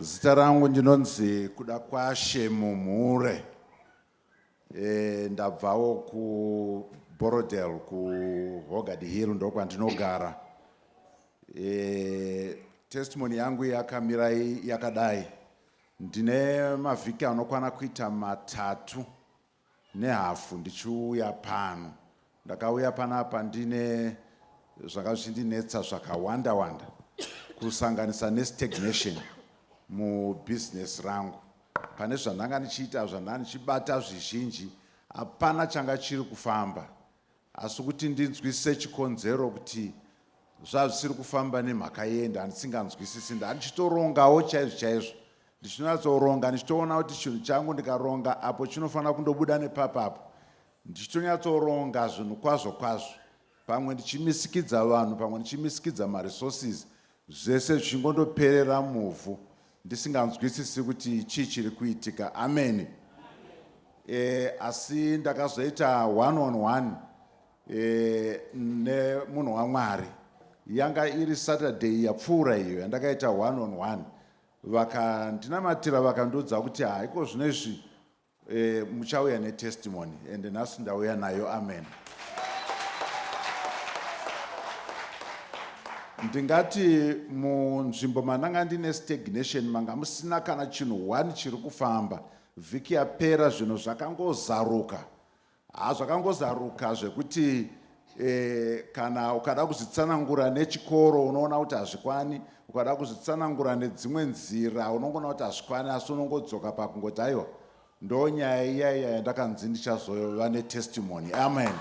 Zita rangu ndinonzi Kudakwashe Mumhure. E, ndabvawo kuBorodale kuHogard Hill ndokwandinogara. E, testimony yangu yakamira yakadai. Ndine mavhiki anokwana kuita matatu nehafu ndichiuya pano. Ndakauya panapa ndine zvanga zvichindinetsa zvakawanda wanda kusanganisa nestagnation mubusiness rangu. Pane zvandanga ndichiita zvandanga ndichibata zvizhinji hapana changa chiri kufamba. Asi kuti ndinzwisise chikonzero kuti zvazvisiri kufamba nemhaka yei ndandisinganzwisisi ndandichitorongawo chaizvo chaizvo ndichinonyatsoronga ndichitoona kuti chinhu changu ndikaronga apo chinofanira kundobuda nepapapo ndichitonyatsoronga zvinhu kwazvo kwazvo pamwe ndichimisikidza vanhu pamwe ndichimisikidza maresources zvese zvichingondoperera muvhu ndisinganzwisisi kuti chii chiri kuitika ameni e, asi ndakazoita one on one e, nemunhu wamwari yanga iri saturday yapfuura iyo yandakaita one on one vakandinamatira vakandiudza kuti haiko zvino izvi e, muchauya netestimony and nhasi ndauya nayo amen ndingati munzvimbo mandanga ndine stagnation manga musina kana chinhu one chiri kufamba vhiki yapera zvinhu zvakangozaruka Ha zvakangozaruka zvekuti e, kana ukada kuzvitsanangura nechikoro unoona kuti hazvikwani, ukada kuzvitsanangura nedzimwe nzira unongoona kuti hazvikwani, asi unongodzoka pakungoti aiwa ndo nyaya iya iya yandakanzi ndichazova netestimony. Amen.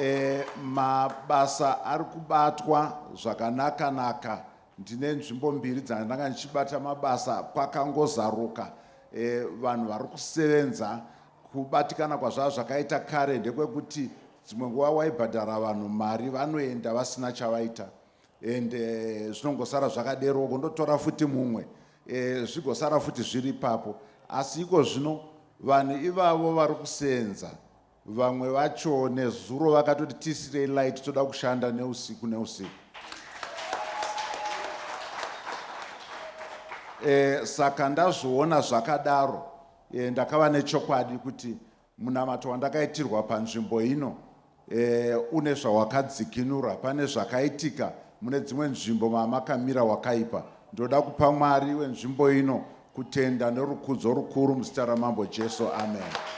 E, mabasa ari kubatwa zvakanaka naka Ndine nzvimbo mbiri dzandanga ndichibata mabasa kwakangozaruka e, vanhu vari kusevenza. Kubatikana kwazvava zvakaita kare ndekwekuti dzimwe nguva waibhadhara vanhu mari vanoenda vasina chavaita and eh, zvinongosara zvakadero kundotora futi mumwe e, zvigosara futi zviri ipapo asi iko zvino vanhu ivavo vari kusenza Vamwe vacho nezuro vakatoti tiisirei light toda kushanda neusiku neusiku. E, saka ndazviona zvakadaro e, ndakava nechokwadi kuti munamato wandakaitirwa panzvimbo ino e, une zvawakadzikinura pane zvakaitika mune dzimwe nzvimbo mamakamira wakaipa ndoda kupa mwari wenzvimbo ino kutenda nerukudzo rukuru muzita ramambo jesu amen.